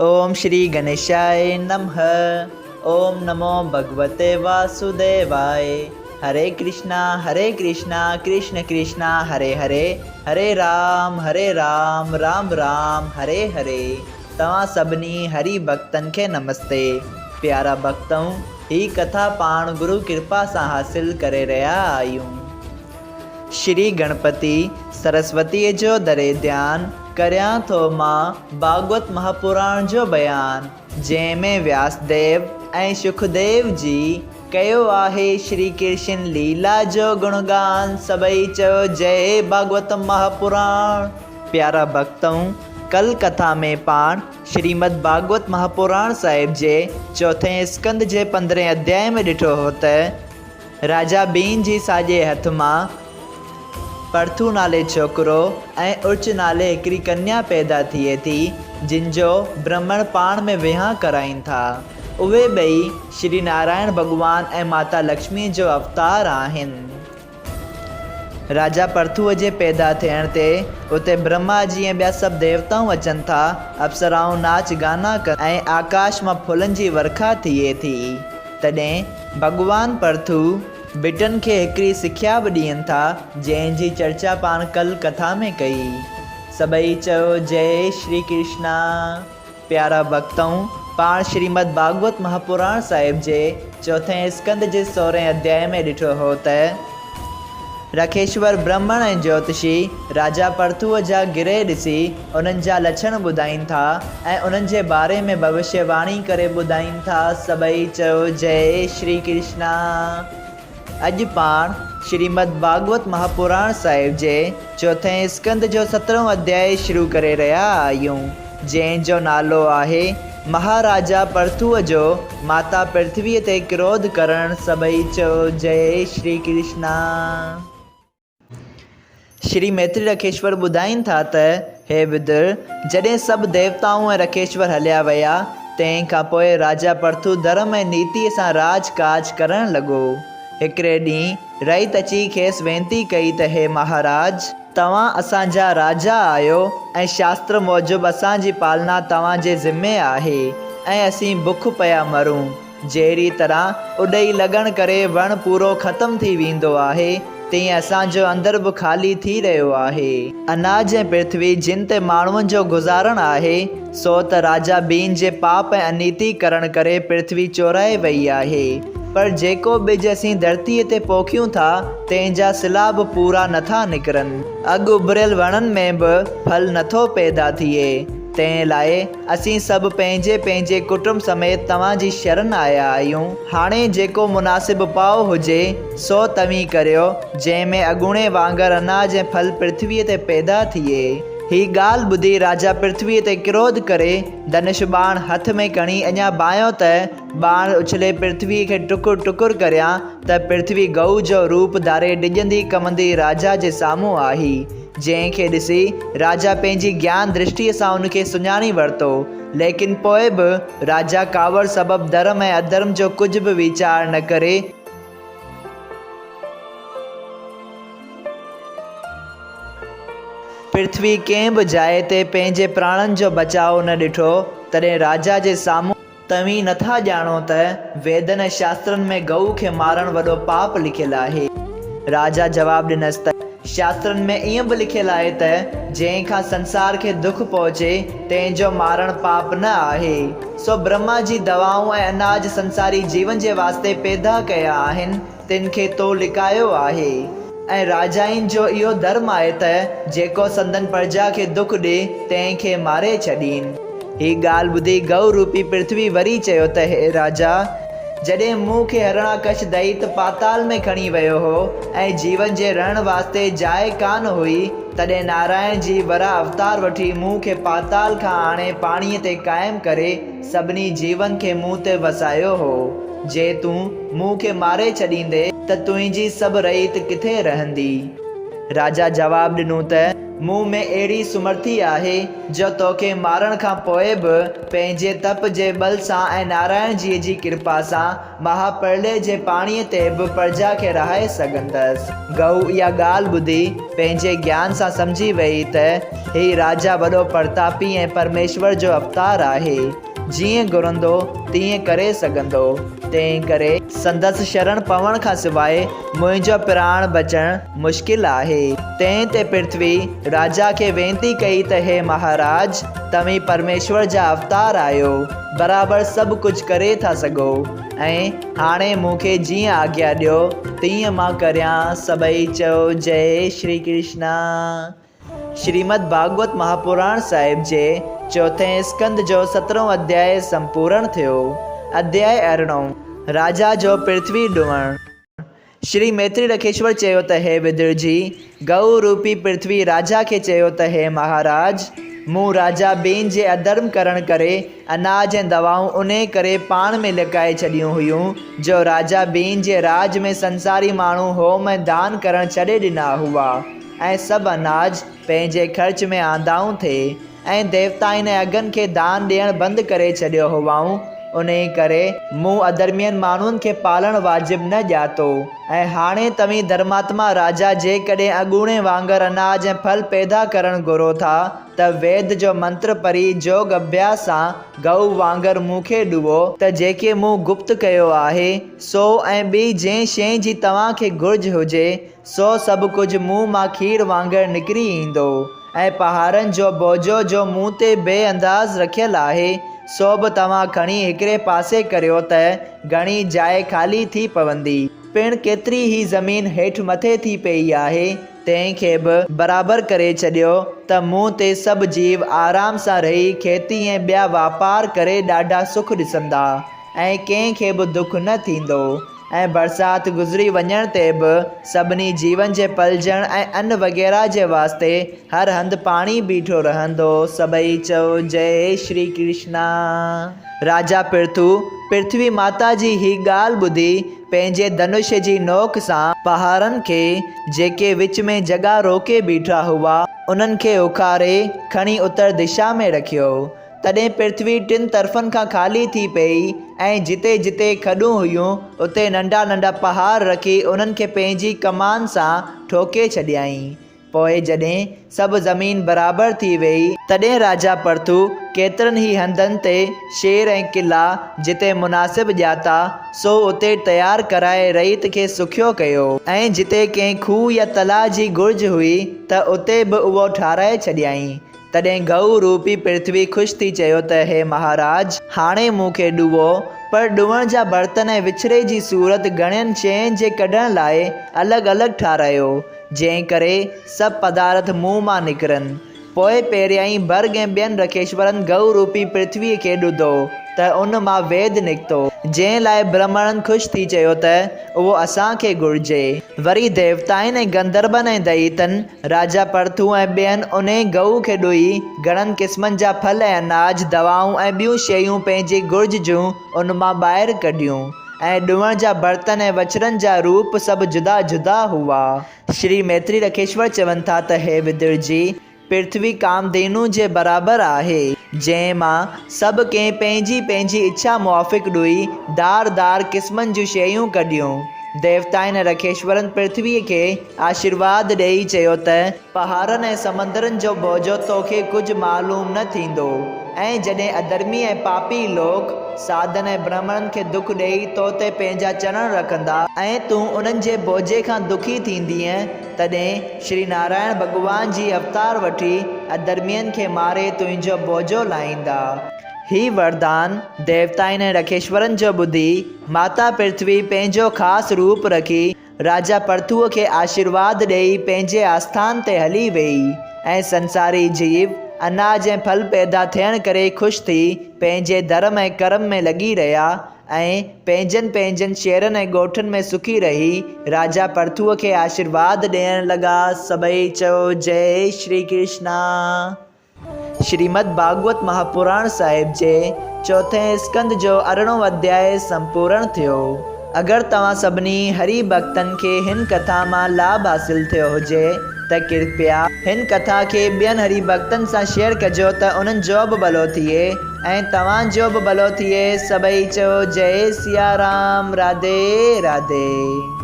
اوم شري گنيشاء نمھ اوم نمو ڀڳوتي واسوديواء هري ڪرشنا هري ڪرشنا ڪرشن ڪرشنا هري هري هري رام هري رام رام رام هري هري توهان سڀني هري ڀڳتن کي نمستي پيارا ڀڳتؤ هي ڪٿا پاڻ گرو ڪرپا سان حاصل ڪري رهيا آهيون. شري گڻپتي سرسوتيء جو دري ڌيان ڪريان ٿو مان ڀاڳوت مهاپراڻ جو بيان، جنهن ۾ وياس ديو ۽ شڪديو جي ڪيو آهي شري ڪرشن ليلا جو گڻگان، سڀئي چئو جئي ڀاڳوت مهاپراڻ. پيارا ڀڳتؤ! ڪل ڪٿا ۾ پاڻ شريمد ڀاڳوت مهاپراڻ صاحب جي چوٿين اسڪنڌ جي پندرهين اڌيائي ۾ ڏٺو هو ته، راجا بين جي ساڄي هٿ مان پرٿو نالي ڇوڪرو ۽ ارچ نالي هڪڙي ڪنيا پيدا ٿئي ٿي، جن جو برهمڻ پاڻ ۾ وهانء ڪرائين ٿا. اهي ٻئي شري نارائڻ ڀڳوان ۽ ماتا لڪشميء جو اوتار آهن. راجا پرٿوء جي پيدا ٿيڻ تي اتي برهما جي ۽ ٻيا سڀ ديوتائون اچن ٿا، اپسرائون ناچ گانا ڪن ۽ آڪاش مان ڦلن جي ورکا ٿئي ٿي. تڏهن ڀڳوان پرٿو ڀٽن کي هڪڙي سکيا به ڏين ٿا، جنهن جي چرچا پاڻ ڪل ڪٿا ۾ ڪئي. سڀئي چيو جئي شري ڪرشنا. پيارا ڀڳتؤ، پاڻ شريمد ڀاڳوت مهاپراڻ صاحب جي چوٿين اسڪنڌ جي سورهين اڌيائي ۾ ڏٺو هو ته، رکيشور برهمڻ ۽ جوتشي راجا پرٿوء جا گرهه ڏسي انهن جا لڇڻ ٻڌائين ٿا ۽ انهن جي باري ۾ ڀوشيه واڻي ڪري ٻڌائين ٿا. سڀئي چيو جئي شري ڪرشنا. اڄ پاڻ شريمد ڀاڳوت مهاپراڻ صاحب جي چوٿين اسڪنڌ جو سترهون اڌيائي شروع ڪري رهيا آهيون. جنهن جو نالو آهي مهاراجا پرٿوء جو ماتا پرٿويء تي ڪروڌ ڪرڻ سڀئي چئو جئي شري ڪرشنا. شري ميتري رکيشور ٻڌائين ٿا ته هي ودر! جڏهن سڀ ديوتائون ۽ رکيشور هليا ويا، تنهن کان پوء راجا پرٿو ڌرم ۽ نيتيء سان راڄ ڪاڄ ڪرڻ لڳو. هڪڙي ڏينهن رعيت اچي کيس وينتي ڪئي ته هي مهاراج! توهان اسان جا راجا آهيو ۽ شاستر موجب اسان جي پالنا توهان جي ذمي آهي ۽ اسين بک پيا مرون. جهڙي طرح اڏهي لڳڻ ڪري وڻ پورو ختم ٿي ويندو آهي، تيئن اسان جو اندر به خالي ٿي رهيو آهي. اناج ۽ پرٿوي جن تي ماڻهن جو گذارڻ آهي، سو ته راجا بين جي پاپ ۽ انيتي ڪرڻ ڪري پرٿوي چورائي ويئي آهي، پر جيڪو ٻج اسين ڌرتيء تي پوکيون ٿا، تنهن جا سلا به پورا نٿا نڪرن. اڳ اڀريل وڻن ۾ به ڦل نٿو پيدا ٿئي. تنهن لاء اسين سڀ پنهنجي پنهنجي ڪٽنب سميت توهان جي شرن آيا آهيون. هاڻي جيڪو مناسب اپاء هجي، سو توهين ڪريو، جنهن ۾ اڳوڻي وانگر اناج ۽ ڦل پرٿويء تي پيدا ٿئي. هي ڳالهه ٻڌي راجا پرٿويء تي ڪروڌ ڪري ڌنش ٻاڻ هٿ ۾ کڻي اڃا ڀانئيو ته ٻاڻ اڇلي پرٿويء کي ٽڪر ٽڪر ڪريان ته پرٿوي گئو جو روپ ڌاري ڊڄندي ڪنبندي راجا جي سامهون آئي، جنهن کي ڏسي راجا پنهنجي گيان درشٽيء سان ان کي سڃاڻي ورتو، ليڪن پوء به راجا ڪاوڙ سبب ڌرم ۽ اڌرم جو ڪجهه به ويچار نه ڪري، پرٿوي ڪنهن به جاء تي پنهنجي پراڻن جو بچاء نه ڏٺو، تڏهن راجا جي سامهون. توهين نٿا ڄاڻو ته ويدن ۽ شاسترن ۾ گئو کي مارڻ وڏو پاپ لکيل آهي. راجا جواب ڏنس ته. شاسترن ۾ ائين به لکيل آهي ته جنهن کان سنسار کي دک پهچي، تنهن جو مارڻ پاپ نه آهي. سو برهما جي دوائون ۽ اناج سنساري جيون جي واسطي پيدا ڪيا آهن، تن کي تو لڪايو آهي ۽ راجائن جو اهو ڌرم آهي ته جيڪو سندن پرجا کي دک ڏي، تنهن کي ماري ڇڏين. هي ڳالهه ٻڌي گئو روپي پرٿوي وري چيو ته هي راجا! جڏهن مون کي هرڻاڪش دئيت پاتال ۾ کڻي ويو هو ۽ جيون جي رهڻ واسطي جاء ڪانه هئي، تڏهن نارائڻ جي وراهه اوتار وٺي مون کي پاتال کان آڻي پاڻيء تي قائم ڪري سڀني جيون کي مون تي وسايو هو. جي تون مون کي ماري ڇڏيندين ته تنهنجي سڀ رعيت ڪٿي رهندي؟ راجا جواب ڏنو ته. مون ۾ اهڙي سمرٿي آهي، جو توکي مارڻ کان پوء به پنهنجي تپ جي ٻل سان ۽ نارائڻ جيء جي ڪرپا سان مها پرلئه جي پاڻيء تي به پرجا کي رهائي سگهندس. گئو اها ڳالهه ٻڌي پنهنجي گيان سان سمجهي ويئي ته هي راجا وڏو پرتاپي ۽ پرميشور جو اوتار آهي. جيئن گهرندو تيئن ڪري سگهندو، تنهن ڪري سندس شرڻ پوڻ کان سواء منهنجو پراڻ بچڻ مشڪل آهي. تنهن تي پرٿوي راجا کي وينتي ڪئي ته هي مهاراج! توهين پرميشور جا اوتار آهيو، برابر سڀ ڪجهه ڪري ٿا سگهو ۽ هاڻي مون کي جيئن آگيا ڏيو، تيئن مان ڪريان. سڀئي چئو جئي شري ڪرشنا. شريمد ڀاڳوت مهاپراڻ صاحب جي چوٿين اسڪنڌ جو سترهون اڌياء سمپورڻ ٿيو. اڌياء ارڙهون، راجا جو پرٿوي ڏوڻ. شري ميتري رکيشور چيو ته هي ودر جي، گئو روپي پرٿوي راجا کي چيو ته هي مهاراج! مون راجا بين جي اڌرم ڪرڻ ڪري اناج ۽ دوائون انهي ڪري پاڻ ۾ لڪائي ڇڏيون هيون، جو راجا بين جي راڄ ۾ سنساري ماڻهو هوم ۽ دان ڪرڻ ڇڏي ڏنا هئا. ۽ سڀ اناج پنهنجي خرچ ۾ آندائون ٿي ۽ ديوتائن ۽ اگن کي دان ڏيڻ بند ڪري ڇڏيو هئائون، انهي ڪري مون اڌرمين ماڻهن کي پالڻ واجب نه ڄاتو ۽ هاڻي توهين ڌرماتما راجا جيڪڏهن اڳوڻي وانگر اناج ۽ ڦل پيدا ڪرڻ گهرو ٿا ته ويد جو منتر پري جوڳ اڀياس سان گئو وانگر مون کي ڏئو ته جيڪي مون گپت ڪيو آهي سو ۽ ٻي جنهن شيء جي توهان کي گهرج هجي سو سڀ ڪجهه مون مان کير وانگر نڪري ايندو، ۽ پهاڙن جو بوجو جو مون تي بي انداز رکيل آهي، سو به توهان کڻي هڪڙي پاسي ڪريو ته گهڻي جاء خالي ٿي پوندي. پڻ ڪيتري ئي زمين هيٺ مٿي ٿي پيئي آهي، تنهن کي به برابر ڪري ڇڏيو ته مون تي سڀ جيو آرام سان رهي کيتي ۽ ٻيا واپار ڪري ڏاڍا سک ڏسندا، ۽ ڪنهن کي به دک نه ٿيندو. ۽ برسات گذري وڃڻ تي به سڀني جيون جي پلجڻ ۽ ان وغيره جي واسطي هر هنڌ پاڻي بيٺو رهندو. سڀئي چئو جئي شري ڪرشنا. راجا پرٿو پرٿوي ماتا جي هي ڳالهه ٻڌي پنهنجي ڌنش جي نوڪ سان پهاڙن کي جيڪي وچ ۾ جڳهه روڪي بيٺا هئا انهن کي اکاري کڻي اتر دشا ۾ رکيو. تڏهن پرٿوي ٽن طرفن کان خالي ٿي پيئي ۽ جتي جتي کڏون هيون، اتي ننڍا ننڍا پهاڙ رکي انهن کي پنهنجي ڪمان سان ٺوڪي ڇڏيائين. پوء جڏهن سڀ زمين برابر ٿي ويئي، تڏهن راجا پرٿو ڪيترن ئي هنڌن تي شهر ۽ قلعا جتي مناسب ڄاتا، سو اتي تيار ڪرائي رعيت کي سکيو ڪيو ۽ جتي ڪنهن کوهه يا تلاء جي گهرج هئي ته اتي به اهو ٺاهرائي ڇڏيائين. تڏهن گئو روپي پرٿوي خوش ٿي چيو ته هي مهاراج! هاڻي مون کي ڏوئو، پر ڏوئڻ جا برتن ۽ وڇڙي جي صورت گهڻين شين جي ڪڍڻ لاء الڳ الڳ ٺاهرايو، جنهن ڪري سڀ پدارٿ مون مان نڪرن. پوء پهريائين ڀرڳ ۽ ٻين رکيشورن گئو روپي پرٿويء کي ڏڌو ته ان مان ويد نڪتو، جنهن لاء برهمڻن خوش ٿي چيو ته اهو اسان کي گهرجي. وري ديوتائن ۽ گنڌرون ۽ دئيتن، راجا پرٿو ۽ ٻين انهي گئو کي ڏوئي گهڻن قسمن جا ڦل ۽ اناج، دوائون ۽ ٻيون شيون پنهنجي گهرج جون ان مان ٻاهر ڪڍيون ۽ ڏوئڻ جا برتن ۽ وڇڙن جا روپ سڀ جدا جدا هئا. شري ميتري رکيشور چون ٿا ته هي ودر جي! پرٿوي ڪامڌينو جي برابر آهي، جنهن مان سڀ ڪنهن پنهنجي پنهنجي اڇا موافق ڏوئي ڌار ڌار قسمن جون شيون ڪڍيون. ديوتائن ۽ رکيشورن پرٿويء کي آشيرواد ڏيئي چيو ته، پهاڙن ۽ سمندرن جو بوجو توکي ڪجهه معلوم نه ٿيندو ۽ جڏهن اڌرمي ۽ پاپي لوڪ ساڌن ۽ برهمڻن کي دک ڏيئي تو تي پنهنجا چرڻ رکندا ۽ تون انهن جي بوجي کان دکي ٿيندينء، تڏهن شري نارائڻ ڀڳوان جي اوتار وٺي اڌرمين کي ماري تنهنجو بوجو لاهيندا. هي وردان ديوتائن ۽ رکيشورن جو ٻڌي ماتا پرٿوي پنهنجو خاص روپ رکي راجا پرٿوء کي آشيرواد ڏيئي پنهنجي آسٿان تي هلي ويئي ۽ سنساري جيو اناج ۽ ڦل پيدا ٿيڻ ڪري خوش ٿي پنهنجي ڌرم ۽ ڪرم ۾ لڳي رهيا ۽ پنهنجن پنهنجن شهرن ۽ ڳوٺن ۾ سکي رهي، راجا پرٿوء کي آشيرواد ڏيڻ لڳا. سڀئي چيو، جئي شري ڪرشنا. شريمد ڀاڳوت مهاپراڻ صاحب جي چوٿين اسڪنڌ جو ارڙهون اڌياء سمپورڻ ٿيو. اگر توهان سڀني هري ڀڳتن کي هن ڪٿا مان لاڀ حاصل ٿيو هجي. ته ڪرپيا هن ڪٿا کي ٻين هري ڀڳتن سان شيئر ڪجو ته انهن جو به ڀلو ٿئي ۽ توهان جو به ڀلو ٿئي سڀئي چئو جئي سيارام راڌي راڌي.